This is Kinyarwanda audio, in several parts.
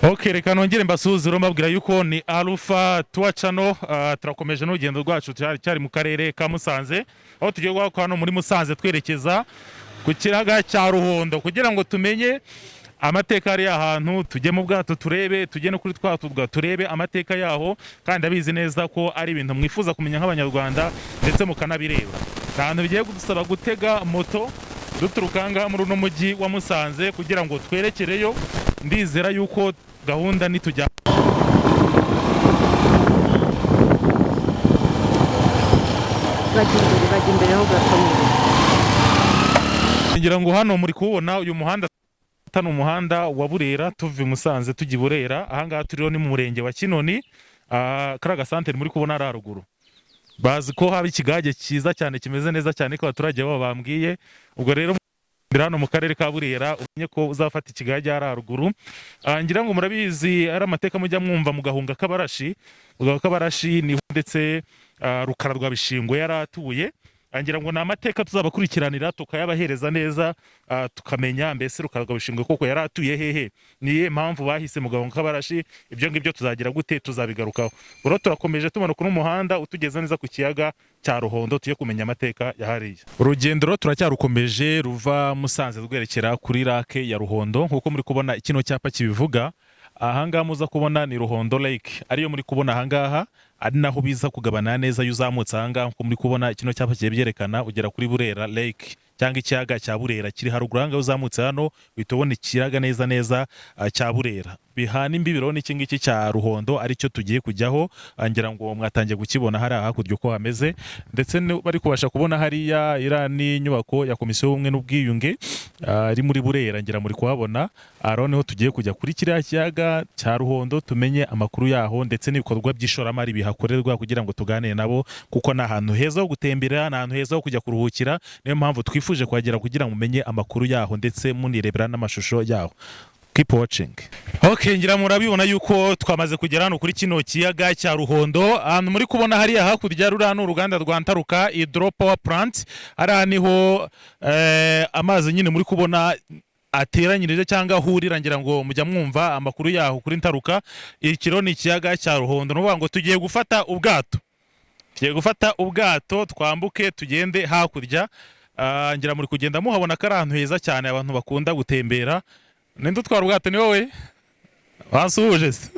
Ok, reka nongere mbasuhuze rero, mbabwira yuko ni Alpha Tour Channel. Turakomeje n'urugendo rwacu, cyari mu karere ka Musanze, aho tugiye guhaguruka hano muri Musanze twerekeza ku kiyaga cya Ruhondo kugira ngo tumenye amateka ari ahantu. Tujye mu bwato turebe, tujye no kuri twa turwa turebe amateka yaho, kandi abizi neza ko ari ibintu mwifuza kumenya nk'Abanyarwanda ndetse mukanabireba. Ni ahantu bigiye kudusaba gutega moto duturuka aha ngaha muri uno mujyi wa Musanze kugira ngo twerekereyo. Ndizera yuko gahunda nitujya Bajya imbere, bajya imbere ho gato. Ngira ngo hano muri kuwubona uyu muhanda ni umuhanda wa Burera, tuva i Musanze tujya i Burera. Ahangaha turiho ni mu murenge wa Kinoni. Kariya gasantere muri kubona ari haruguru, bazi ko haba ikigage cyiza cyane, kimeze neza cyane, ko abaturage babo bambwiye. Ubwo rero hano mu karere ka Burera umenye ko uzafata ikigage hari haruguru. Ngira ngo murabizi, ari amateka mujya mwumva mu Gahunga k'Abarashi. Mu Gahunga k'Abarashi niho ndetse Rukara rwa Bishingwe yari atuye. Ngira ngo ni amateka tuzabakurikiranira tukayabahereza neza, tukamenya mbese Rukara rwa Bishingwe koko yari atuye hehe, ni iyihe mpamvu bahise mu Gahunga k'Abarashi. Ibyo ngibyo tuzagira gute? Tuzabigarukaho. Rero turakomeje tumanuka n'umuhanda utugeza neza ku kiyaga cya Ruhondo, tujye kumenya amateka ya hariya. Urugendo rero turacyarukomeje ruva Musanze rwerekera kuri lake ya Ruhondo, nk'uko muri kubona kino cyapa kibivuga. Ahangaha muza kubona ni Ruhondo Lake, ariyo muri kubona ahangaha, ari naho biza kugabana neza iyo uzamutse ahangaha. Nk'uko muri kubona kino cyapa kigiye byerekana, ugera kuri Burera Lake cyangwa ikiyaga cya Burera kiri haruguru ahangaha. Uzamutse hano uhita ubona ikiyaga neza neza cya Burera, bihana imbibi rero n'iki ngiki cya Ruhondo aricyo tugiye kujyaho. Ngira ngo mwatangiye kukibona hariya hakurya uko hameze, ndetse bari kubasha kubona hariya iriya ni inyubako ya Komisiyo y'Ubumwe n'Ubwiyunge iri muri Burera, ngira muri kuhabona. Rero niho tugiye kujya kuri kiriya kiyaga cya Ruhondo, tumenye amakuru yaho ndetse n'ibikorwa by'ishoramari bihakorerwa kugira ngo tuganire nabo, kuko ni ahantu heza ho gutembera, ni ahantu heza ho kujya kuruhukira. Niyo mpamvu twifuje kuhagera kugira ngo mumenye amakuru yaho ndetse munirebera n'amashusho yaho. Keep watching. Okay, ngira murabibona yuko twamaze kugera hano kuri kino kiyaga cya Ruhondo. Ahantu muri kubona hariya hakurya, ruriya ni uruganda rwa Ntaruka Hydro Power Plant. Hariya niho amazi nyine muri kubona ateranyirije cyangwa ahurira, ngira ngo mujya mwumva amakuru yaho kuri Ntaruka. Ikiro ni ikiyaga cya Ruhondo. Ni ukuvuga ngo tugiye gufata ubwato, tugiye gufata ubwato twambuke tugende hakurya. Ngira muri kugenda muhabona ko ari ahantu heza cyane abantu bakunda gutembera. Ninde utwara ubwato? Ni wowe wasuhuje se?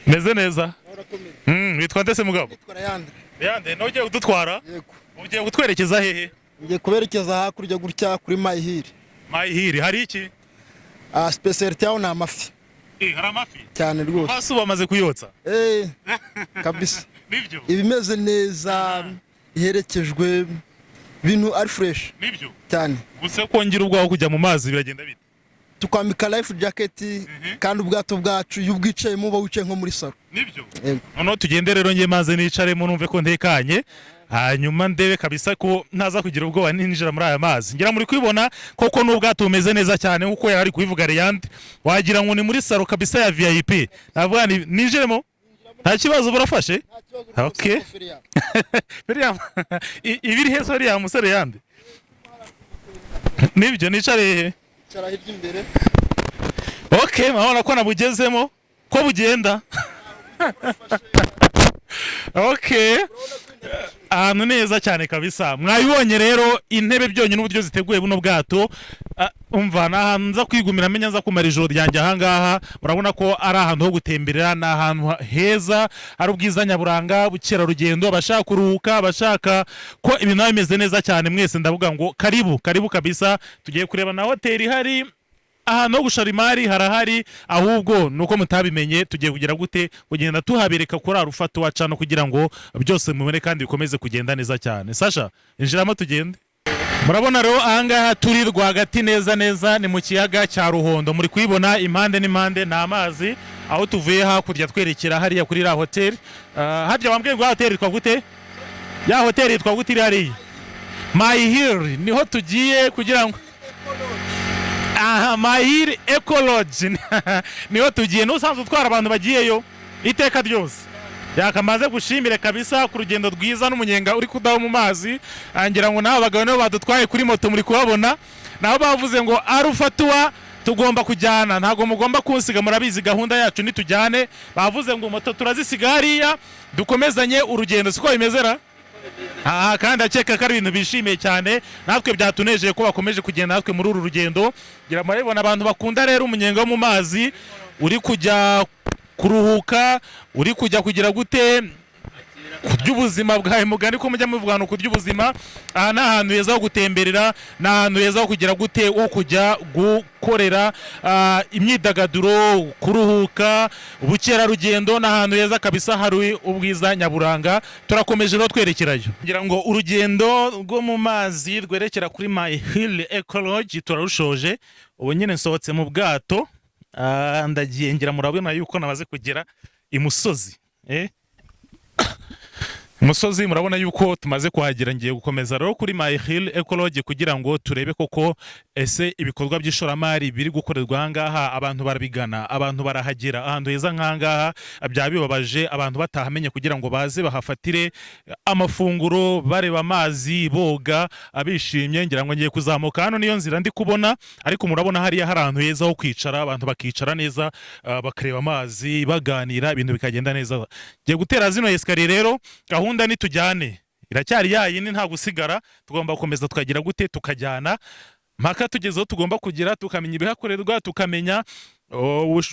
Meze neza. Witwa nde se, mugabo? Yande, nawe ugiye kudutwara? Yego. Ugiye kutwerekeza hehe? Ngiye kuberekeza hakurya gutya kuri Mayihiri. Mayihiri hari iki? Spécialité yaho ni amafi. Hari amafi? Cyane rwose. Hasi ubu bamaze kuyotsa? Kabisa. Nibyo? Ibimeze neza, iherekejwe ibintu ari fresh. Nibyo? Cyane. Gusa kongera ubwaho kujya mu mazi biragenda bite? Tukwambika life jacket, kandi ubwato bwacu iyo ubwicayemo uba wicaye nko muri salon. Nibyo? Yego. Noneho tugende rero, njye maze nicaremo numve ko ntekanye, hanyuma ndebe kabisa ko ntaza kugira ubwoba ninjira muri aya mazi. Ngira muri kwibona koko n'ubwato bumeze neza cyane nk'uko yari ari kubivuga Reyandi, wagira ngo ni muri salon kabisa ya VIP. Navuga ni ninjiremo nta kibazo, burafashe. Okay. Biriya ibiri heza uriya musore yandi, nibyo? Nicare hehe? Icara hirya imbere. Okay, murabona ko nabugezemo ko bugenda. Okay, ahantu neza cyane kabisa. Mwabibonye rero intebe byonyine uburyo ziteguye buno bwato. Umva, ni ahantu nza kwigumira, menya nza kumara ijoro ryanjye ahangaha. Murabona ko ari ahantu ho gutemberera, ni ahantu heza hari ubwiza nyaburanga, bukerarugendo, abashaka kuruhuka, abashaka ko ibintu biba bimeze neza cyane, mwese ndavuga ngo karibu, karibu kabisa. Tugiye kureba na hoteli ihari, ahantu ho gushora imari harahari, ahubwo nuko mutabimenye. Tugiye kugira gute? Kugenda tuhabereka kuri Alpha Tour Channel kugira ngo byose mubone kandi bikomeze kugenda neza cyane. Sasha, injiramo tugende. Murabona rero ahangaha turi rwagati neza neza ni mu kiyaga cya Ruhondo. Muri kuyibona impande n'impande ni amazi, aho tuvuye hakurya twerekera hariya kuri iriya hoteli. Harya wambwiye ngo ya hoteli yitwa gute? Ya hoteli yitwa gute iri hariya? Mayihiri. Niho tugiye kugira ngo aha Mahiri Eco Lodge niho tugiye. N'usanzwe utwara abantu bagiyeyo iteka ryose yakamaze gushimire kabisa ku rugendo rwiza n'umunyenga uri kudaho mu mazi. Ngira ngo n'aba bagabo nibo badutwaye kuri moto, muri kubabona nabo bavuze ngo Alpha Tour. Tugomba kujyana, ntabwo mugomba kunsiga. Murabizi gahunda yacu, nitujyane. Bavuze ngo moto turazisiga hariya, dukomezanye urugendo. Siko bimeze ra? Aha kandi akeka ko ari ibintu bishimiye cyane, natwe byatunejeje ko bakomeje kugenda natwe muri uru rugendo. Ngira murabibona, abantu bakunda rero umunyenga wo mu mazi, uri kujya kuruhuka, uri kujya kugira gute, kurya ubuzima bwawe, mugani ko mujya muvuga ngo kurya ubuzima. Aha ni ahantu heza ho gutemberera, ni ahantu heza ho kugira gute, ho kujya gukorera imyidagaduro, kuruhuka, ubukerarugendo. Ni ahantu heza kabisa, hari ubwiza nyaburanga. Turakomeje rero twerekerayo. Ngira ngo urugendo rwo mu mazi rwerekera kuri My Hill Eco Lodge turarushoje. Ubu nyine nsohotse mu bwato, ndagiye. Ngira murabona yuko namaze kugera imusozi, Musozi murabona yuko tumaze kuhagera. Ngiye gukomeza rero kuri My Hill Eco Lodge kugira ngo turebe koko ese ibikorwa by'ishoramari biri gukorerwa aha ngaha, abantu barabigana, abantu barahagera. Ahantu heza nk'aha ngaha byaba bibabaje abantu batahamenye, kugira ngo baze bahafatire amafunguro, bareba amazi, boga, abishimye. Ngira ngo ngiye kuzamuka hano, niyo nzira ndi kubona, ariko murabona hariya hari ahantu heza ho kwicara, abantu bakicara neza, bakareba amazi, baganira, ibintu bikagenda neza. Ngiye gutera zino escalier rero. Gahunda nitujyane iracyari ya yindi, nta gusigara. Tugomba gukomeza tukagira gute, tukajyana mpaka tugeze aho tugomba kugera, tukamenya ibihakorerwa, tukamenya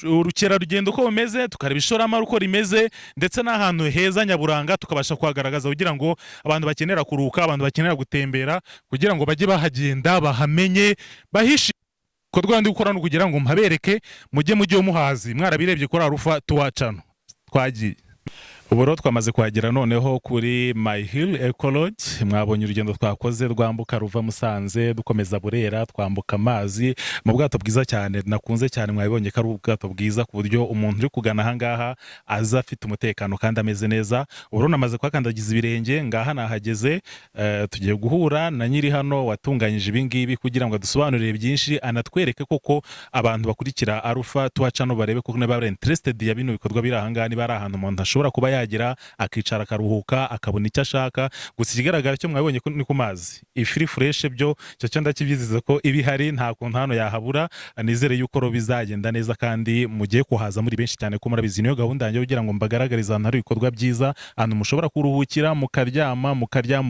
urukerarugendo uko bumeze, tukareba ishoramari uko rimeze, ndetse n'ahantu heza nyaburanga tukabasha kuhagaragaza, kugira ngo abantu bakenera kuruhuka, abantu bakenera gutembera, kugira ngo bajye bahagenda, bahamenye, bahishe. Ibikorwa ndi gukora ni ukugira ngo mpabereke, mujye muhazi mwarabirebye kuri Alpha Tour Channel. Twagiye. Ubu rero twamaze kuhagera noneho kuri My Hill Eco Lodge. Mwabonye urugendo twakoze rwambuka ruva Musanze, dukomeza Burera, twambuka amazi mu bwato bwiza cyane nakunze cyane. Mwabibonye ko ari ubwato bwiza, ku buryo umuntu uri kugana ahangaha aza afite umutekano kandi ameze neza. Ubu rero namaze kuhakandagiza ibirenge, ngaha nahageze. Tugiye guhura na nyiri hano watunganyije ibi ngibi kugira ngo adusobanurire byinshi, anatwereke koko abantu bakurikira Alpha Tour Channel barebe koko niba bari interested ya bino bikorwa biri ahangaha, niba ari ahantu umuntu ashobora kuba yagera akicara, akaruhuka, akabona icyo ashaka. Gusa ikigaragara cyo mwabonye ko ni ku mazi, ifiri fresh byo icyo cyo ndakibyiziza ko iba ihari, nta kuntu hano yahabura. Nizere yuko ro bizagenda neza kandi mugiye kuhaza muri benshi cyane, ko murabizi niyo gahunda yanjye, kugira ngo mbagaragarize ahantu hari ibikorwa byiza, ahantu mushobora kuruhukira, mukaryama, mukarya,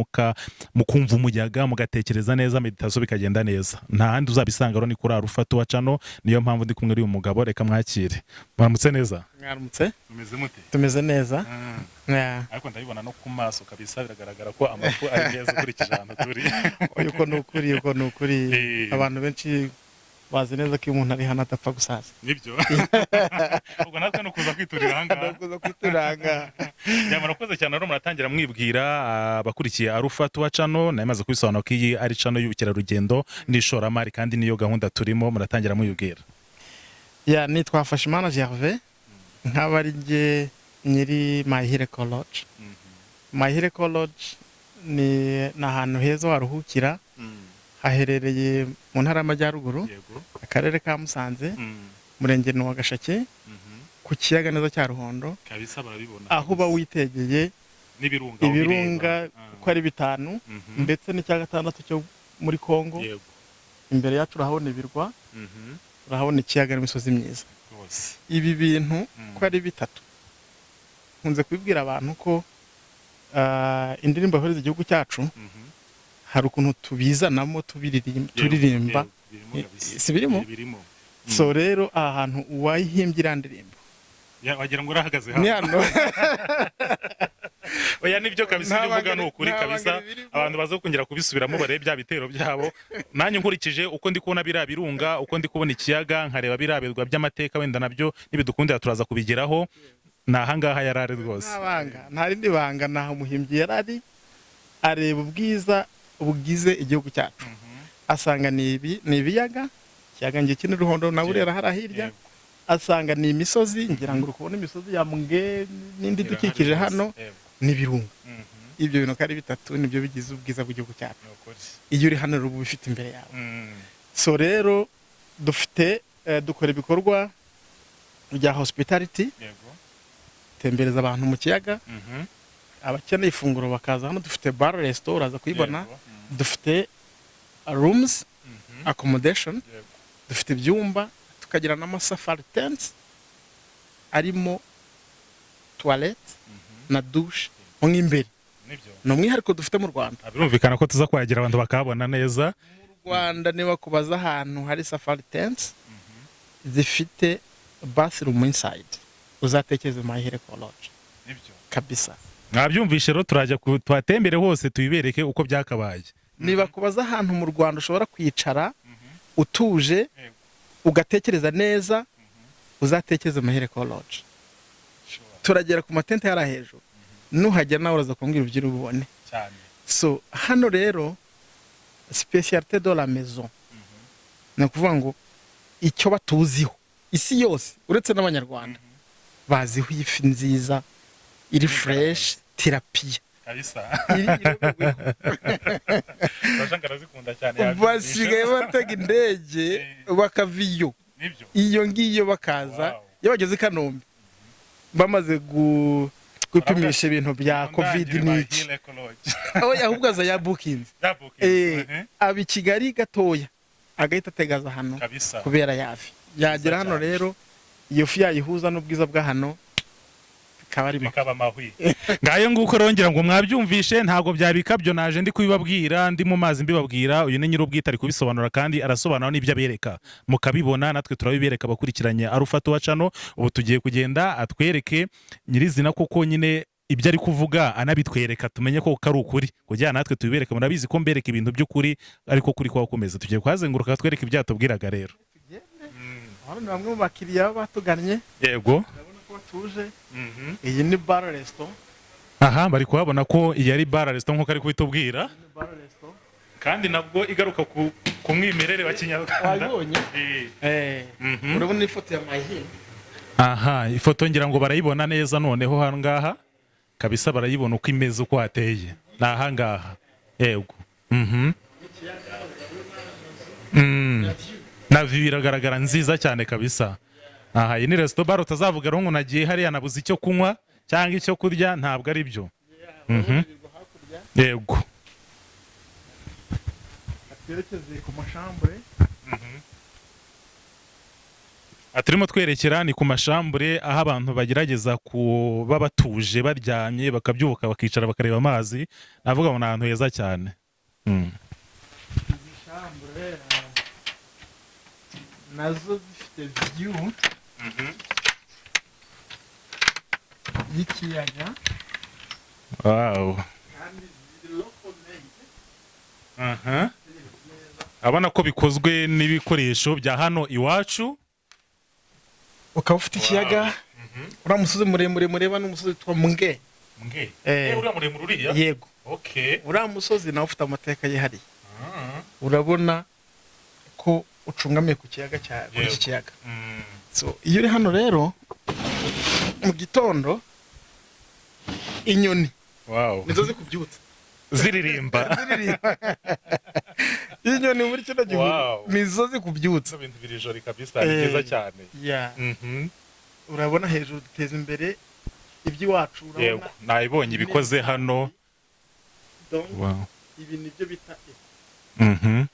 mukumva umuyaga, mugatekereza neza, meditation bikagenda neza. Nta handi uzabisanga rero ni kuri Alpha Tour Channel. Niyo mpamvu ndi kumwe n'uyu mugabo, reka mwakire. Muramutse neza? Mwaramutse. Mumeze mute? Tumeze neza. Yeah. Ariko ndabibona no ku maso kabisa, biragaragara ko amafu ari meza ukurikije ahantu turi. Oya, uko ni ukuri, uko ni ukuri. Abantu benshi bazi neza ko iyo umuntu ari hano adapfa gusaza. Nibyo, ubwo natwe ni ukuza kwiturira ahangaha. Kuza kwituranga. Ya, murakoze cyane. Rero muratangira mwibwira abakurikiye Alpha Tour Channel. Nayo imaze kubisobanura ko iyi ari channel y'ubukerarugendo n'ishoramari, kandi niyo gahunda turimo. Muratangira mwibwira. Ya, nitwa Hafashimana Gervais, nkaba ari njye nyiri My Hill Eco Lodge. My Hill Eco Lodge ni ahantu heza waruhukira, haherereye mu Ntara y'Amajyaruguru, Akarere ka Musanze, Umurenge ni wa Gashake, ku kiyaga neza cya Ruhondo, Kabisa, barabibona. aho uba witegeye n'ibirunga. Ibirunga uko ari bitanu, ndetse n'icya gatandatu cyo muri Kongo. Imbere yacu urahabona ibirwa, urahabona ikiyaga n'imisozi myiza. Ibi bintu uko ari bitatu, nkunze kubibwira abantu ko indirimbo yohereza igihugu cyacu, hari ukuntu tubizanamo tubiririmba, turirimba. Yego, birimo kabisa. Si birimo? Birimo. So rero aha hantu uwayihimbye iriya ndirimbo Ya, wagira ngo urahagaze ni hano. hano. Oya, nibyo kabisa. Nta Ibyo uvuga banga ni ukuri nta kabisa. banga ririmo. Abantu baza kongera kubisubiramo, barebe bya bitero byabo. Nanjye nkurikije uko ndi kubona biriya birunga, uko ndi kubona ikiyaga, nkareba biriya birwa by'amateka, wenda nabyo nibidukundira turaza kubigeraho, ni ahangaha yari ari rwose. Nta banga, nta rindi banga, naho umuhimbyi yari ari, areba ubwiza bugize igihugu cyacu, asanga ni ibi, ni ibiyaga, ikiyaga ngiki ni Ruhondo na Burera hariya hirya, asanga ni imisozi, ngira ngo uri kubona imisozi ya Mbwe n'indi idukikije hano, n'ibirunga. Ibyo bintu uko ari bitatu nibyo bigize ubwiza bw'igihugu cyacu. Ni ukuri. Iyo uri hano rero uba ubifite imbere yawe. So rero dufite dukora ibikorwa bya hospitality, tembereza abantu mu kiyaga, abakeneye ifunguro bakaza hano, dufite bar, restaurant, uraza kuyibona. Dufite rooms, accommodation, dufite ibyumba. Tukagira n'amasafari tents arimo toilette na douche mo imbere. Nibyo. Ni umwihariko dufite mu Rwanda. Birumvikana ko tuza kuhagera abantu bakahabona neza. Mu Rwanda, niba kubaza ahantu hari safari tents zifite bathroom inside, uzatekereze Mahire Lodge. Nibyo. Kabisa. Mwabyumvishe rero, turajya tuhatembere hose, tubibereke uko byakabaye. Niba kubaza ahantu mu Rwanda ushobora kwicara utuje, ugatekereza neza, uzatekereze Mahire Lodge. Turagera ku matente yari hejuru, nuhagera nawe uraza kumbwira ibyo uri bubone. Cyane. So hano rero, spécialité de la maison, ni ukuvuga ngo icyo batuziho isi yose uretse n'Abanyarwanda, baziho ifi nziza iri fresh, tilapia. Kabisa. Iri Sasha arazikunda cyane. Basigaye batega indege bakava iyo Nibyo. iyo ngiyo bakaza. Wow. Iyo bageze i Kanombe bamaze gupimisha ibintu bya COVID n'iki, oya, ahubwo aza yabukinze. Aba i Kigali gatoya, agahita ategaza hano Kabisa. kubera yafi yagera hano. Cyane. Rero iyo fi yayihuza n'ubwiza bwa hano, bikaba ari Bikaba amahwi. Ngayo nguko rero, ngira ngo mwabyumvishe, ntabwo byabikabyo, naje ndi kubibabwira ndi mu mazi mbibabwira. Uyu ni nyir'ubwite ari kubisobanura, kandi arasobanura n'ibyo abereka mukabibona, natwe turabibereka abakurikiranye Arufatu wa cano. Ubu tugiye kugenda atwereke nyirizina koko nyine ibyo ari kuvuga, anabitwereka tumenye ko ari ukuri, kugira natwe tubibereke. Murabizi ko mbereka ibintu by'ukuri, ariko kuri kwa kumeze. Tugiye kuhazenguruka twereke ibyo yatubwiraga rero. Hano ni bamwe mu bakiriya baba batugannye. Urabona ko batuje. Iyi ni bar resto. Aha bari kuhabona ko iyi ari bar restaurant nk'uko ari kubitubwira. Ni bar resto. Kandi nabwo igaruka ku mwimerere wa Kinyarwanda. Wabibonye? Eh. Urabona ifoto ya Mahine. Aha ifoto ngira ngo barayibona neza noneho aha ngaha kabisa, barayibona uko imeze, uko hateye, ni aha ngaha. Yego. Na view iragaragara nziza cyane kabisa. Aha iyi ni resto bar, utazavuga rero ngo nagiye hariya nabuze icyo kunywa cyangwa icyo kurya, ntabwo ari byo. Hakurya. Yego. Twerekeze ku mashambure. Aha turimo twerekera ni ku mashambure, aho abantu bagerageza kuba batuje, baryamye, bakabyuka, bakicara, bakareba amazi. Navuga ngo ni ahantu heza cyane. Izi chambre nazo zifite view y'ikiyaga kandi ziri local made. Aha. Abona ko bikozwe n'ibikoresho bya hano iwacu. Ukaba ufite ikiyaga. Uriya musozi muremure mureba ni umusozi witwa Mbwe. Mbwe? Eh. Uriya muremure uriya? Yego. Uriya musozi nawe ufite amateka yihariye. Urabona ko ucungamiye ku kiyaga cya kuri iki kiyaga. So iyo uri hano rero mu gitondo, inyoni nizo zikubyutsa. Ziririmba. Ziririmba. Inyoni muri kino gihuru nizo zikubyutsa. Ibintu biri joli kabisa, ni byiza cyane. Yeah. Urabona hejuru duteza imbere iby'iwacu, urabona. Yego, nayibonye ibikoze hano. Donc, ibi nibyo bita eco.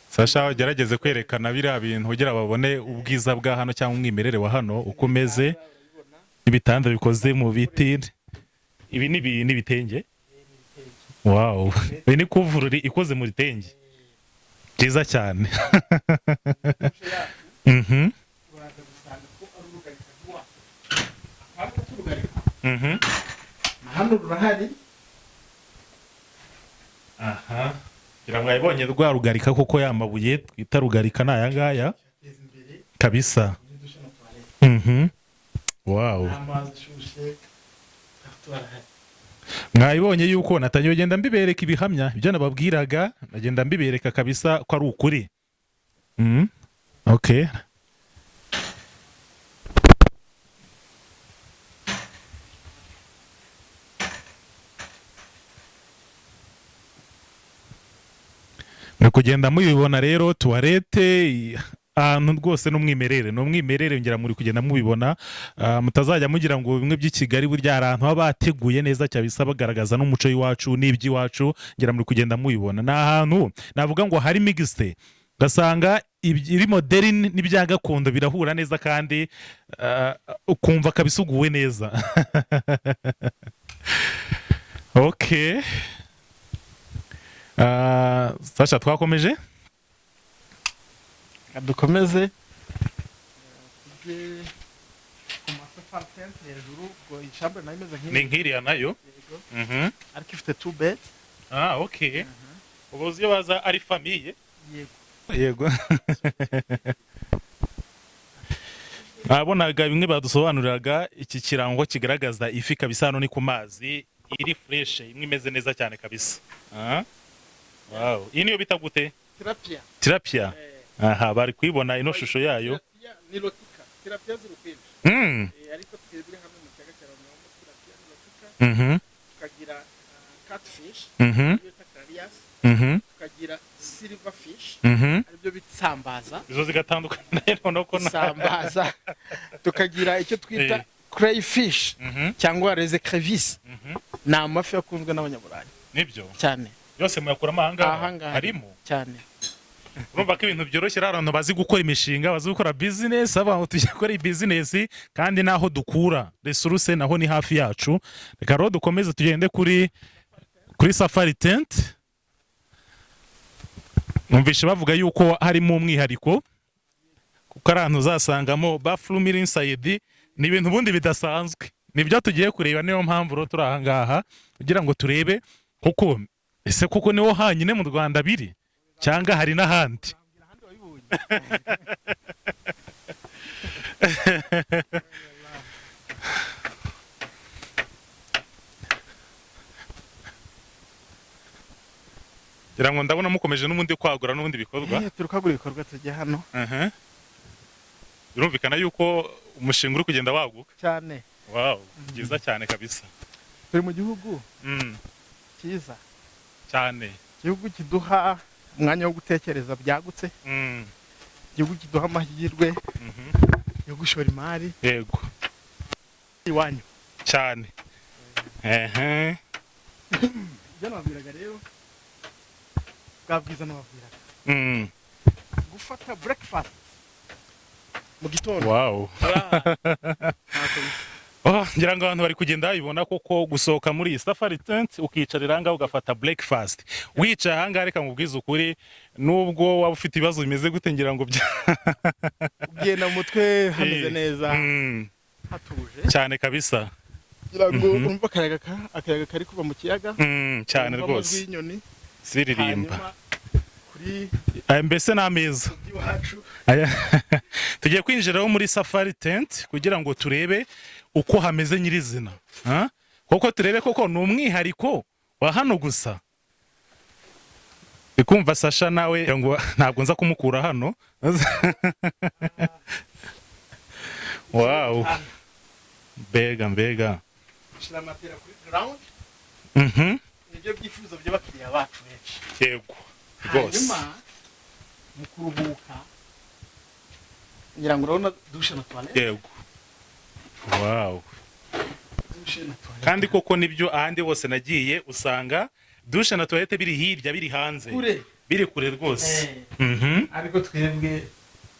Sasha, ugerageze kwerekana biriya bintu kugira babone ubwiza bwa hano cyangwa umwimerere wa hano uko umeze. Urabibona. Ibitanda bikoze mu biti. Ibi ni ibitenge. Wow, iyi ni couvre-lit ikoze mu bitenge, byiza cyane. Douche yacu, uraza gusanga ko ari urugarika rwacu, akaba turugarika. Na hano rurahari. Aha ngira ngo yabonye rwa rugarika koko, ya mabuye twita rugarika ni aya ngaya. Teza imbere. Kabisa. Muri douche na toilette. Wow. N'amazi ashushe turahari. Mwabibonye yuko natangiye kugenda mbibereka ibihamya ibyo nababwiraga, nagenda mbibereka kabisa ko ari ukuri. Okay. Muri kugenda mubibona rero, toilette, ahantu rwose n'umwimerere, ni umwimerere, ngira muri kugenda mubibona. Mutazajya mugira ngo bimwe by'i Kigali, burya hari ahantu haba hateguye neza cyabisa, bagaragaza n'umuco w'iwacu n'iby'iwacu. Ngira muri kugenda mubibona, ni ahantu navuga ngo hari mixte. Ugasanga iri modern n'ibya gakondo birahura neza, kandi ukumva kabisa uguwe neza. Okay. Sasha, twakomeje. Reka dukomeze, tujye ku masafari tent hejuru. Ubwo iyi chambre nayo imeze Ni nk'iyi. nk'iriya nayo. Yego. Ariko ifite two beds. Ah, okay. Ubu iyo baza ari famille. Yego. Yego. Nabonaga bimwe badusobanuriraga, iki kirango kigaragaza ifi kabisa. Hano ni ku mazi, iri fresh, imwe imeze neza cyane kabisa. Ah. Wow. Iyi niyo bita gute? Tilapia. Tilapia. Aha bari kuyibona ino shusho yayo. Tilapia nilotica, tilapia ziri ukwinshi. Ariko twebwe hano mu kiyaga cya Ruhondo, tilapia nilotica, tukagira catfish, ariyo bita clarias, tukagira silver fish, aribyo bita isambaza. Izo zigatandukana noneho ko Isambaza. Tukagira icyo twita crayfish cyangwa les écrevisses. Ni amafi akunzwe n'Abanyaburayi. Nibyo. Cyane. Yose muyakuramo ahangaha? Ahangaha. Harimo. Cyane. Urumva ko ibintu byoroshye ari abantu bazi gukora imishinga, bazi gukora business. Abantu tujya gukora iyi business, kandi n'aho dukura resource naho ni hafi yacu. Reka rero dukomeze tugende kuri safari tent. Numvishe bavuga yuko harimo umwihariko, kuko ari ahantu uzasangamo bathroom iri inside. Ni ibintu ubundi bidasanzwe, nibyo tugiye kureba. Niyo mpamvu rero turi aha ngaha, kugira ngo turebe kuko ese koko niho hanyine mu Rwanda biri, cyangwa hari n'ahandi? Ahandi wabibonye? Ngira ngo ndabona mukomeje n'ubundi kwagura n'ubundi bikorwa. Turi kwagura ibikorwa, tujya hano. Birumvikana yuko umushinga uri kugenda waguka. Cyane. Wow, byiza cyane kabisa. Turi mu gihugu cyiza, Cyane. igihugu kiduha umwanya wo gutekereza byagutse, igihugu kiduha amahirwe yo gushora imari iwanyu. Cyane, ehe. Ibyo nababwiraga rero, bwa bwiza nababwiraga, gufata breakfast mu gitondo. Ntako bisa. Oh, ngira ngo abantu bari kugenda babibona koko. Gusohoka muri iyi safari tent, ukicarira ahangaha, ugafata breakfast wicaye ahangaha, reka nkubwize ukuri, nubwo waba ufite ibibazo bimeze gute, ngira ngo bya Ugenda mu mutwe hameze neza, hatuje. Cyane kabisa. Kugira ngo urumve akayaga kari kuva mu kiyaga, Cyane wumve amajwi rwose. y'inyoni. Ziririmba. Hanyuma kuri Aya mbese ni ameza iwacu. Tugiye kwinjiraho muri safari tent kugira ngo turebe uko hameze nyirizina. Ha? Koko turebe koko ni umwihariko wa hano gusa. Ikumva Sasha nawe ngo ntabwo nza kumukura hano. Wow, mbega mbega! Shyira matera kuri ground. Nibyo byifuzo by'abakiriya bacu benshi. Yego rwose. Hanyuma mu kuruhuka, ngira ngo urabona douche na toilette. Yego, wow. Douche na toilette. Kandi koko nibyo, ahandi hose nagiye usanga douche na toilette biri hirya, biri hanze. Kure. Biri kure rwose. Ariko twebwe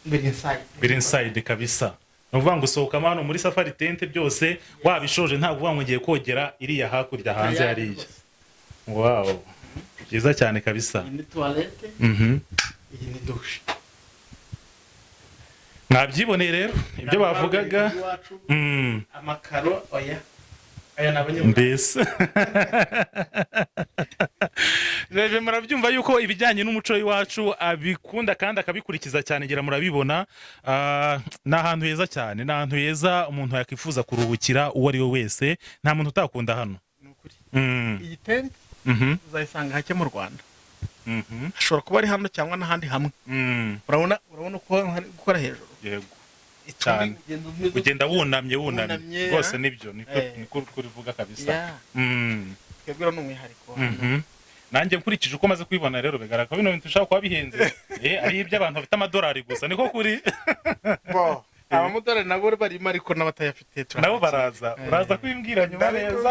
biri inside. Biri inside kabisa. Ni ukuvuga ngo usohokamo hano muri safari tent byose wabishoje, ntabwo uvuga ngo ngiye kogera iriya hakurya hanze hariya. Wow, byiza cyane kabisa. Iyi ni toilette, iyi ni douche. Mwabyiboneye rero ibyo bavugaga. Iwacu amakaro, oya, aya ni Abanyaburayi. Mbese rero murabyumva yuko ibijyanye n'umuco w'iwacu abikunda kandi akabikurikiza cyane. Ngira murabibona. Ni ahantu heza cyane, ni ahantu heza umuntu yakwifuza kuruhukira uwo ari we wese. Nta muntu utakunda hano. Ni ukuri. Iyi tent uzayisanga hake mu Rwanda. Hashobora kuba ari hano cyangwa n'ahandi hamwe. Urabona uko hari gukora hejuru. Yego. Icumbi. Cyane. Ugenda umeze Ugenda wunamye, wunamye. Wunamye, Rwose. ah. Nibyo, niko niko kurivuga kabisa. Yeah. Twebwe rero ni umwihariko hano. Nanjye nkurikije uko maze kubibona rero, bigaragara ko bino bintu bishobora kuba bihenze, ari iby'abantu bafite amadolari gusa, niko kuri. Bo, abamodari nabo barimo, ariko n'abatayafite Nabo turabakira. baraza. Uraza kubimbwira nyuma neza.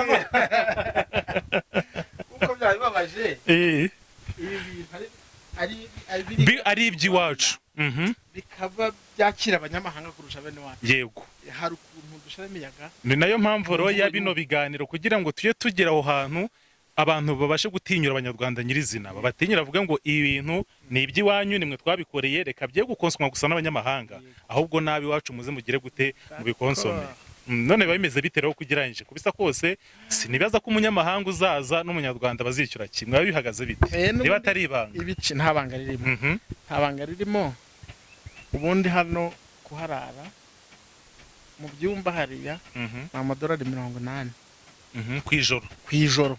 Kuko byaba bibabaje ibi bintu ari Ari iby'iwacu. Bikaba byakira abanyamahanga kurusha bene wacu. Hari ukuntu dushira imiyaga. Ni nayo mpamvu rero ya Imvugo bino biganiro, kugira ngo tujye tugera aho hantu abantu babashe gutinyura Abanyarwanda nyirizina, babatinyura bavuga ngo ibi bintu ni iby'iwanyu, nimwe twabikoreye, reka bye gukonsomwa gusa n'abanyamahanga, ahubwo n'ab'iwacu muze mugire gute, mubikonsome. None biba bimeze bite rero kugereranyije kubisa kose? Sinibaza ko umunyamahanga uzaza n'Umunyarwanda bazishyura kimwe. Biba bihagaze bite, N'ubundi niba atari ibanga? Ibici nta banga ririmo. Nta banga ririmo. Ubundi hano kuharara mu byumba hariya ni amadolari 80. Ku ijoro? Ku ijoro,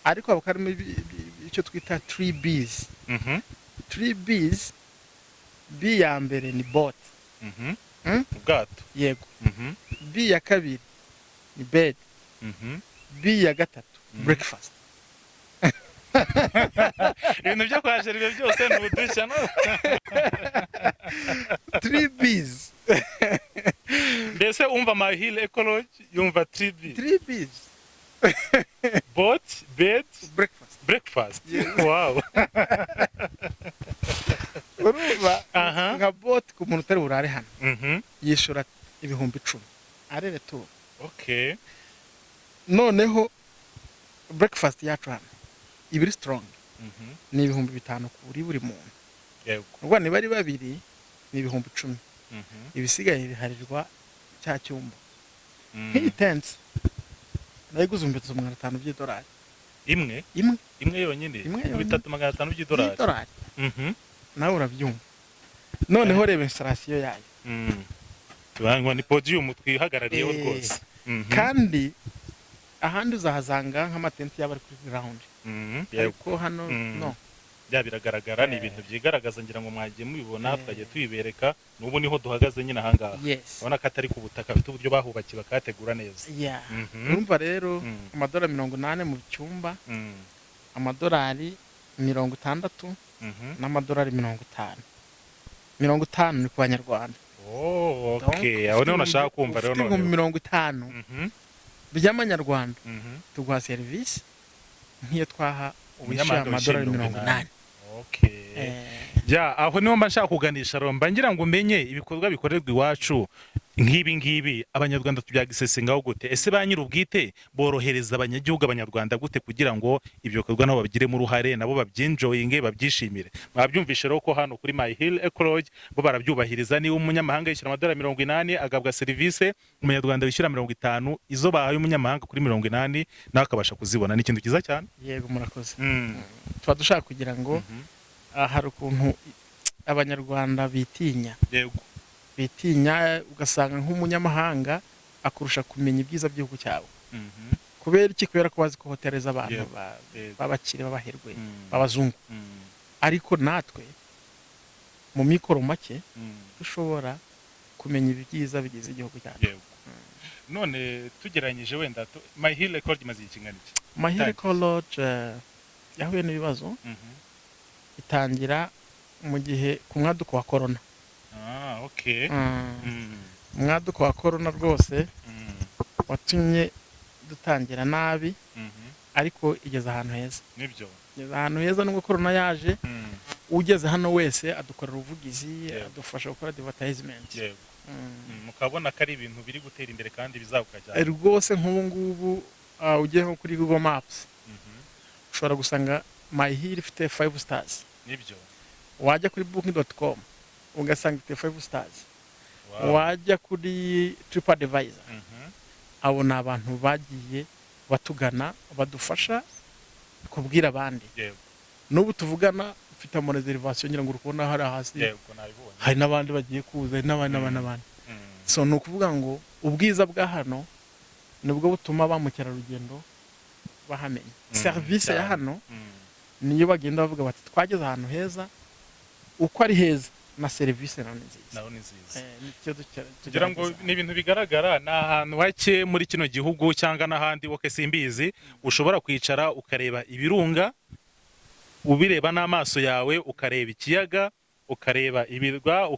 ariko haba harimo icyo twita 3 Bs. 3 Bs: B ya mbere ni boat. Ubwato. Yego. B ya kabiri ni bed. B ya gatatu, breakfast. Ibintu byo kwa Gervais byose ni udushya, no? 3 Bs. Mbese umva My Hill Eco Lodge yumva 3B. 3 Bs. Boat, bed, breakfast. Breakfast. Yes. Wow. Urumva, nka boat ku muntu utari burare hano yishyura 10,000 aller-retour. Noneho breakfast yacu hano iba iri strong. Ni 5000 kuri buri muntu. Ubwo niba ari babiri ni 10,000. Ibisigaye biharirwa cya cyumba. Nk'iyi tents nayiguze 3,500 by'idolari. Imwe? Imwe. Imwe yonyine? Imwe yonyine. 3,500 by'idolari? By'idolari. Nawe urabyumva. Noneho reba installation yayo. Tubango ni podium twihagarariyeho rwose. Kandi ahandi uzahasanga nk'amatenti yaba ari kuri ground, ariko hano no. Bya biragaragara, ni ibintu byigaragaza. Ngira ngo mwagiye mubibona, twagiye tubibereka, n'ubu niho duhagaze nyine ahangaha. Urabona ko atari ku butaka, bafite uburyo bahubakiye bakahategura neza. Urumva rero, amadolari 80 mu cyumba, amadolari 60 n'amadolari 50. 50 ni ku Banyarwanda. Oh, Donc, okay. Aho niho nashaka kumva rero. ufite ibihumbi Noneho 50 by'amanyarwanda, tuguha serivisi nk'iyo twaha uwishyura Umunyamahanga amadolari wishyura 80. 80. Okay. Ya, aho niho mba nshaka kuganisha rero. Mba ngira ngo umenye ibikorwa bikorerwa iwacu nk'ibi ngibi, Abanyarwanda tubyagisesengaho gute? Ese ba nyir'ubwite borohereza abanyagihugu, Abanyarwanda gute, kugira ngo ibyo bikorwa nabo babigiremo uruhare, nabo babyinjoyinge, babyishimire? Mwabyumvishe rero ko hano kuri My Hill Eco Lodge bo barabyubahiriza. Niba umunyamahanga yishyura amadolari 80 agabwa serivisi, Umunyarwanda wishyura 50, izo bahaye umunyamahanga kuri 80 nawe akabasha kuzibona. Ni ikintu cyiza cyane. Yego, murakoze. Tuba dushaka kugira ngo hari ukuntu Abanyarwanda bitinya, bitinya, ugasanga nk'umunyamahanga akurusha kumenya ibyiza by'igihugu cyabo. Kubera iki? Kubera ko bazi ko hoteli z'abantu b'abakire, b'abaherwe, b'abazungu. Ariko natwe mu mikoro make dushobora kumenya ibyiza bigize igihugu cyacu. Yego. None tugereranyije wenda My Hill Eco Lodge imaze igihe kingana iki? Mahire Itangiye. Eco Lodge yahuye n'ibibazo. Itangira mu gihe ku mwaduko wa corona. Ah, okay. Umwaduko wa corona rwose watumye dutangira nabi, ariko igeze ahantu heza. Nibyo. Igeze ahantu heza nubwo corona yaje. Ugeze hano wese adukorera ubuvugizi, adufasha gukora advertisement. Mukabona ko ari ibintu biri gutera imbere kandi bizaguka cyane. Rwose nk'ubu ngubu ugiye nko kuri Google Maps, ushobora gusanga My Hill ifite 5 stars. Wajya kuri booking.com ugasanga ifite 5 stars. Wajya kuri TripAdvisor, abo ni abantu bagiye batugana, badufasha kubwira abandi. N'ubu tuvugana mfite ama reservation, ngira ngo uri kubona hari hasi. Yego, nabibonye. Hari n'abandi bagiye kuza, hari n'abandi, n'abandi, n'abandi. So ni ukuvuga ngo ubwiza bwa hano nibwo butuma ba mukerarugendo bahamenya serivisi ya hano. Niyo bagenda bavuga bati twageze ahantu heza, uko ari heza na serivisi nayo ni nziza. Naho ni nziza. Nicyo Kugira ngo tugerageza. ni ibintu bigaragara, ni ahantu hake muri kino gihugu cyangwa n'ahandi, wowe simbizi, ushobora kwicara ukareba ibirunga, ubireba n'amaso yawe, ukareba ikiyaga, ukareba ibirwa.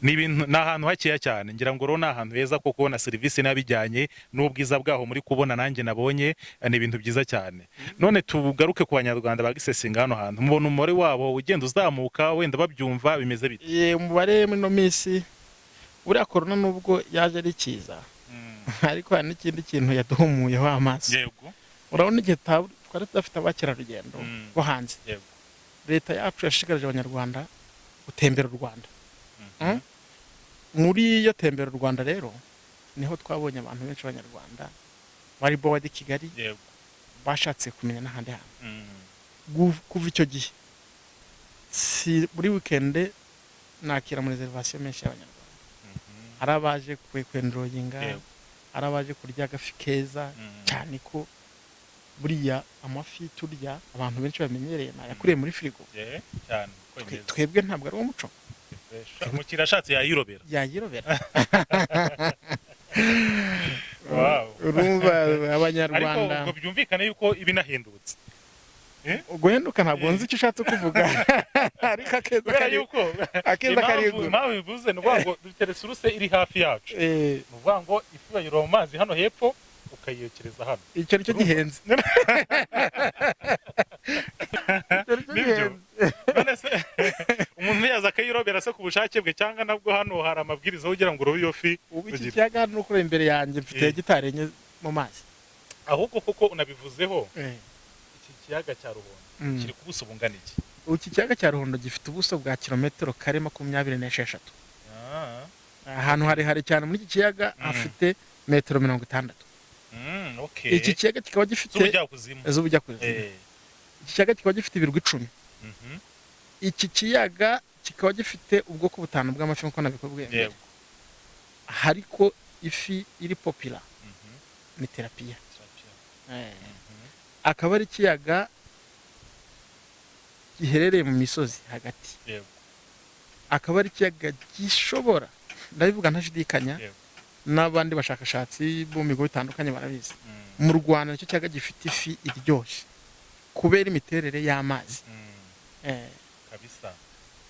Ni ibintu, ni ahantu hakeya cyane. Ngira ngo rero ni ahantu heza ko kubona serivisi n'abijyanye n'ubwiza bwaho muri kubona, nanjye nabonye ni ibintu byiza cyane. None tugaruke ku Banyarwanda bagisesinga hano hantu, mubona umubare wabo ugenda uzamuka, wenda babyumva bimeze bite? Umubare muri ino minsi, buriya korona nubwo yaje ari cyiza, ariko hari n'ikindi kintu yaduhumuyeho amaso. Urabona igihe twari tudafite abakerarugendo bo hanze, leta yacu yashishikarije Abanyarwanda gutembera u Rwanda. Muri iyo tembera u Rwanda rero niho twabonye abantu benshi b'Abanyarwanda bari bored Kigali, bashatse kumenya n'ahandi hantu. Kuva icyo gihe, si buri weekend nakira muri reservation menshi y'Abanyarwanda, ari abaje kwenjoyinga, ari abaje kurya agafi keza, cyane ko buriya amafi turya abantu benshi bamenyereye ni ayakuriye muri firigo. Cyane uko bimeze. Twebwe ntabwo ari wo muco. Umukiriya ashatse yayirobera. Yayirobera. Urumva Ariko Abanyarwanda ubwo byumvikane yuko ibinahendutse. Guhenduka ntabwo nzi icyo ushatse kuvuga, ariko akeza Kubera kari yuko akeza impamvu karigura. impamvu bivuze ni ukuvuga ngo dufite resource iri hafi yacu. Ni ukuvuga ngo ifi bayiroba mu mazi hano hepfo, ukayiyokereza hano. Icyo nicyo gihenze. Icyo nicyo Nibyo. gihenze. None se umuntu yaza akayirobera se ku bushake bwe, cyangwa nabwo hano hari amabwiriza kugira ngo urobe iyo fi? Ubu iki Ugira. kiyaga hano ukora imbere yanjye, mfite hegitari 4 mu mazi. Ahubwo kuko unabivuzeho, iki kiyaga cya Ruhondo kiri ku buso bungana iki? Ubu iki kiyaga cya Ruhondo gifite ubuso bwa kilometero kare 26. Ahantu harehare cyane muri iki kiyaga hafite metero 60. Iki kiyaga kikaba gifite Z'ubujyakuzimu. Z'ubujyakuzimu. Iki kiyaga kikaba gifite ibirwa 10. Iki kiyaga kikaba gifite ubwoko butanu bw'amafi nk'uko nabikubwiye mbere. Ariko ifi iri popular ni tilapia. Akaba ari ikiyaga giherereye mu misozi hagati. Akaba ari ikiyaga gishobora, ndabivuga ntashidikanya, n'abandi bashakashatsi bo mu bigo bitandukanye barabizi, mu Rwanda nicyo kiyaga gifite ifi iryoshye kubera imiterere y'amazi. Kabisa.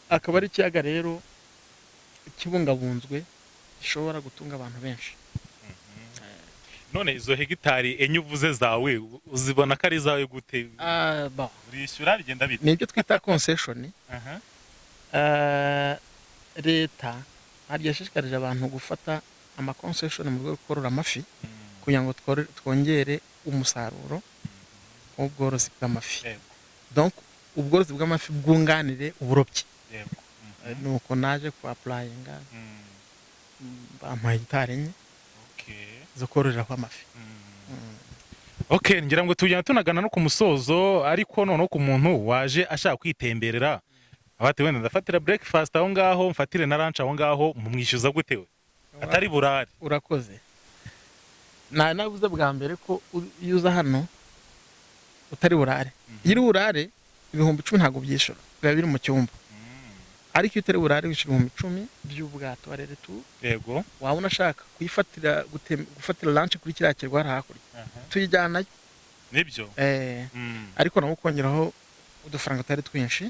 Akaba ari ikiyaga rero kibungabunzwe gishobora gutunga abantu benshi. None izo hegitari 4 uvuze zawe, uzibona ko ari izawe gute? Ah, bon. Urishyura, bigenda bite? Ni ibyo twita concession. Leta hari yashishikarije abantu gufata ama concession mu rwego rwo korora amafi, kugira ngo twongere umusaruro w'ubworozi bw'amafi. Donc ubworozi bw'amafi bwunganire uburobyi. Nuko naje ku applyinga, bampa hegitari 4 zo kororeraho amafi. Okay, ngira ngo tugenda tunagana no ku musozo, ariko noneho ku muntu waje ashaka kwitemberera, abati wenda ndafatira breakfast aho ngaho, mfatire na lunch aho ngaho, mumwishyuza gute we atari burare? Urakoze. Nabuze bwa mbere ko iyo uza hano utari burare, iyo uri burare 10,000 ntabwo byishyura, biba biri mu cyumba. Ariko iyo utari burare wishyura 10,000 by'ubwato aller-retour. Waba unashaka kuyifatira, gufatira lunch kuri kiriya kirwa hariya hakurya, tuyijyanayo. Nibyo. Ariko nawe ukongeraho udufaranga tutari twinshi.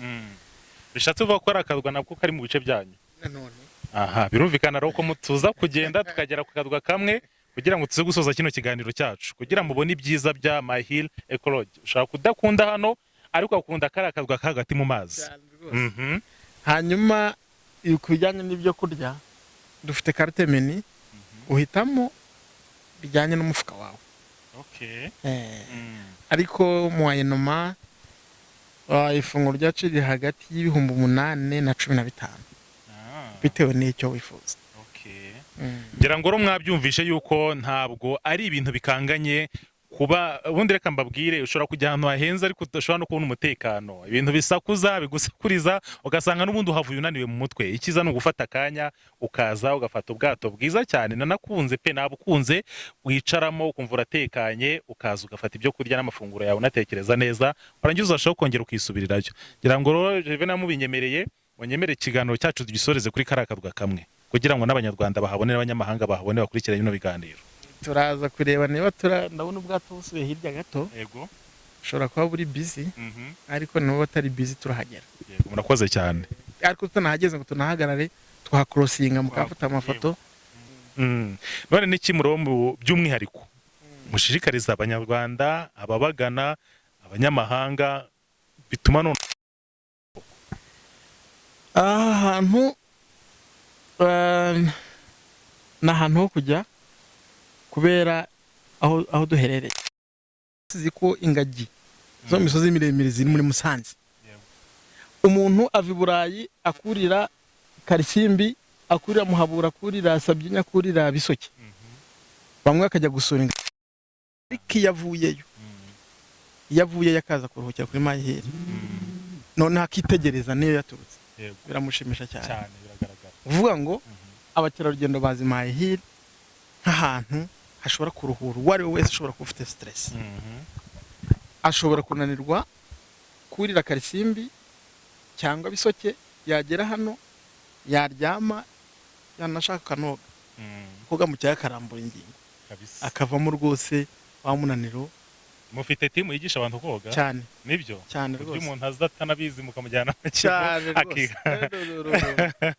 Bishatse kuvuga ko ari akarwa nabwo kari mu bice byanyu? Nanone. Aha birumvikana rero ko tuza kugenda tukagera ku karwa kamwe kugira ngo tuze gusoza kino kiganiro cyacu, kugira ngo mubone ibyiza bya My Hill Eco Lodge. Ushobora kudakunda hano, ariko ukunda kariya karwa kari hagati mu mazi. Cyane rwose. Hanyuma ku bijyanye n'ibyo kurya, dufite carte menu, uhitamo bijyanye n'umufuka wawe. Ariko mu wayinoma ifunguro ryacu riri hagati y'8,000 na 15,000, bitewe n'icyo wifuza. Ngira ngo rero mwabyumvishe yuko ntabwo ari ibintu bikanganye kuba. Ubundi reka mbabwire, ushobora kujya ahantu hahenze ariko udashobora no kubona umutekano, ibintu bisakuza bigusakuriza, ugasanga n'ubundi uhavuye unaniwe mu mutwe. Icyiza ni ugufata akanya ukaza ugafata ubwato bwiza cyane, nanakunze pe, nabukunze, wicaramo ukumva uratekanye, ukaza ugafata ibyo kurya n'amafunguro yawe unatekereza neza, warangiza uzashobora kongera ukisubirirayo. Ngira ngo rero Juvenal mubinyemereye, munyemere ikiganiro cyacu tugisoreze kuri kariya karwa kamwe, kugira ngo n'Abanyarwanda bahabone n'abanyamahanga bahabone, bakurikirane bino biganiro. Turaza kureba niba tura ndabona ubwato busubiye hirya gato, bushobora kuba buri busy, ariko niba batari busy turahagera. Yego, murakoze cyane. Ariko tutanahageze ngo tunahagarare. Twakorosinga mukafata amafoto. None n'iki mu by'umwihariko mushishikariza Abanyarwanda, ababagana, abanyamahanga, bituma none Aha hantu ni ahantu ho kujya kubera aho duherereye. Tuzi ko ingagi zo mu misozi miremire ziri muri Musanze. Umuntu ava i Burayi akurira Karisimbi, akurira Muhabura, akurira Sabyinyo, akurira Bisoke, bamwe bakajya gusura ingagi, ariko iyo avuyeyo akaza kuruhukira kuri My Hill, noneho akitegereza niyo yaturutse, biramushimisha cyane. Cyane, biragaragara. Uvuga ngo abakerarugendo bazi My Hill nk'ahantu hashobora kuruhura uwo ari we wese ushobora kuba ufite stress, ashobora kunanirwa kurira Karisimbi cyangwa Bisoke, yagera hano yaryama, yanashaka akanoga, koga mu kiyaga, akarambura ingingo, akavamo rwose wa munaniro. Mufite team yigisha abantu koga? Cyane. Nibyo? Cyane. Ku buryo Rwose. umuntu aza atanabizi mukamujyana mu kigo Cyane rwose. akiga.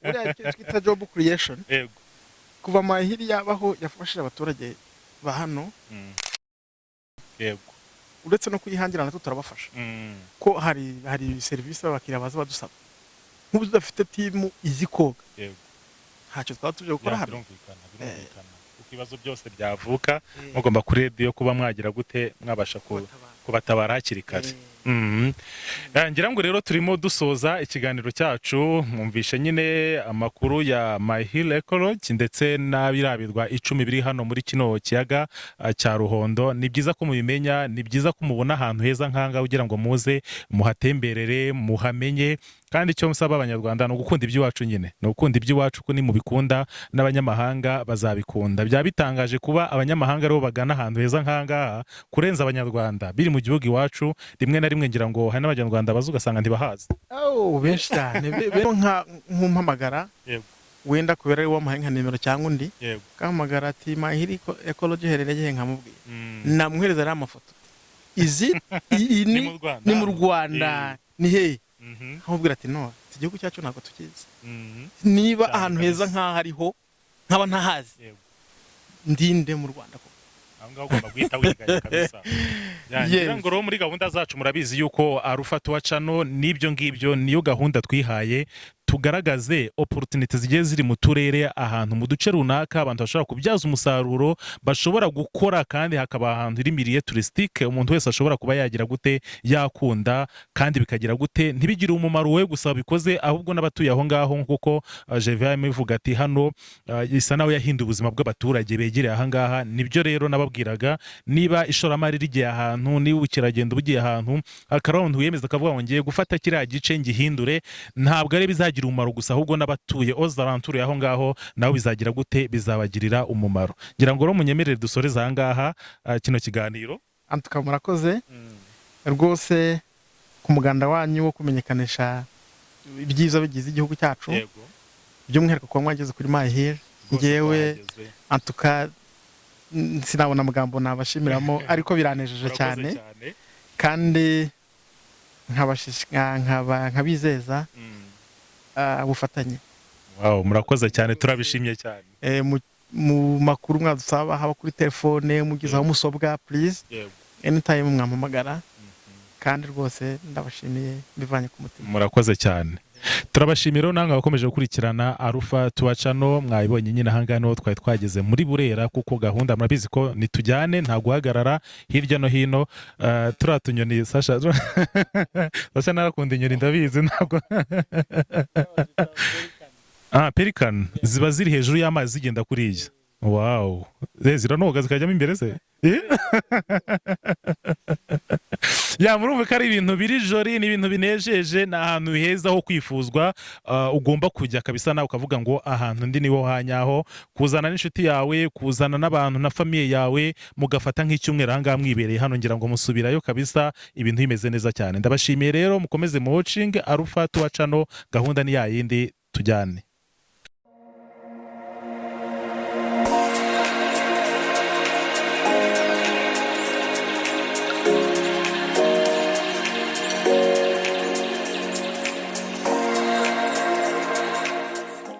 Buriya icyo twita job creation, kuva My Hill yabaho yafashije abaturage ba hano, uretse no kuyihangira natwe turabafasha, ko hari serivisi abakiriya baza badusaba. Nk'ubu tudafite team izi koga, ntacyo twaba tuje gukora hano. Birumvikana, kuko ibibazo byose byavuka mugomba kuri rediyo kuba mwagira gute, mwabasha kubatabara hakiri kare. Ngira ngo rero turimo dusoza ikiganiro cyacu. Mwumvishe nyine amakuru ya My Hill Eco Lodge ndetse n'abirabirwa 10 biri hano muri kino kiyaga cya Ruhondo. Ni byiza ko mubimenya, ni byiza ko mubona ahantu heza nk'ahangaha kugira ngo muze muhatemberere, muhamenye. Kandi icyo nsaba Abanyarwanda ni ugukunda iby'iwacu nyine, ni ugukunda iby'iwacu, ko nimubikunda n'abanyamahanga bazabikunda. Byaba bitangaje kuba abanyamahanga aribo bagana ahantu heza nk'ahangaha kurenza Abanyarwanda biri mu gihugu iwacu. Rimwe na rimwe ngira ngo hari n'Abanyarwanda baza ugasanga ntibahazi. Oh, benshi cyane. Nkumpamagara, wenda kubera ari wamuhaye nka nimero cyangwa undi, kampamagara ati: "My Hill Eco Lodge iherereye he?" Nkamubwira, namuhereza ariya amafoto, izi iyi Ni ni mu Rwanda. Ni mu Rwanda, ni hehe? Nkamubwira ati: "No, iki gihugu cyacu ntabwo tukizi." Niba ahantu heza nk'aho ariho nkaba ntahazi, ndinde mu Rwanda koko? Aho ngaho ugomba guhita wigaya kabisa. Ya, ngira ngo rero muri gahunda zacu murabizi yuko Arufa Tuwa Channel n'ibyo ngibyo niyo gahunda twihaye, tugaragaze opportunity zigiye ziri mu turere, ahantu mu duce runaka abantu bashobora kubyaza umusaruro, bashobora gukora, kandi hakaba ahantu iri milieu touristique umuntu wese ashobora kuba yagira gute, yakunda, kandi bikagira gute, ntibigire umumaro wowe gusa bikoze, ahubwo n'abatuye aho ngaho, nk'uko Gervais ivuga ati hano isa nawe yahinduye ubuzima bw'abaturage begereye aha ngaha. Nibyo rero nababwiraga, niba ishoramari rigiye ahantu, niba ubukerarugendo bugiye ahantu, hakaba umuntu wiyemeza akavuga ngo ngiye gufata kiriya gice ngihindure, ntabwo ari bizagira umumaro gusa, ahubwo n'abatuye aux alentours aho ngaho nabo bizagira gute, bizabagirira umumaro. Ngira ngo rero munyemerere dusoreze aha ngaha kino kiganiro. Antuka murakoze rwose ku muganda wanyu wo kumenyekanisha ibyiza bigize igihugu cyacu, by'umwihariko kuba mwageze kuri My Hill. Ngewe Twahageze. antuka sinabona amagambo nabashimiramo, ariko biranejeje Murakoze. cyane, kandi nkabizeza ubufatanye. Wow, murakoze cyane, turabishimye cyane. Mu makuru mwadusaba, haba kuri telefone, mugize aho musobwa, please, anytime mwampamagara. Kandi rwose ndabashimiye mbivanye ku mutima. Murakoze cyane, turabashimira. Namwe abakomeje gukurikirana Arufa Tuwacano, mwabibonye nyine ahangaha niho twari twageze muri Burera, kuko gahunda murabizi ko nitujyane, nta guhagarara, hirya no hino. Turiya tunyoni, Sasha, Sasha narakunda inyoni, ndabizi ntabwo. Pelican ziba ziri hejuru y'amazi zigenda kuriya. Wow, ziranoga zikajyamo imbere se. Eh? Ya, murumva ko ari ibintu biri joli, ni ibintu binejeje, ni ahantu heza ho kwifuzwa. Ugomba kujya kabisa nawe ukavuga ngo ahantu ndi niho hanyaho, kuzana n'inshuti yawe, kuzana n'abantu na famille yawe, mugafata nk'icyumweru ahangaha mwibereye hano, ngira ngo musubirayo kabisa ibintu bimeze neza cyane. Ndabashimiye rero, mukomeze mu watching Arufa Tuwa Channel, gahunda ni yayindi, tujyane.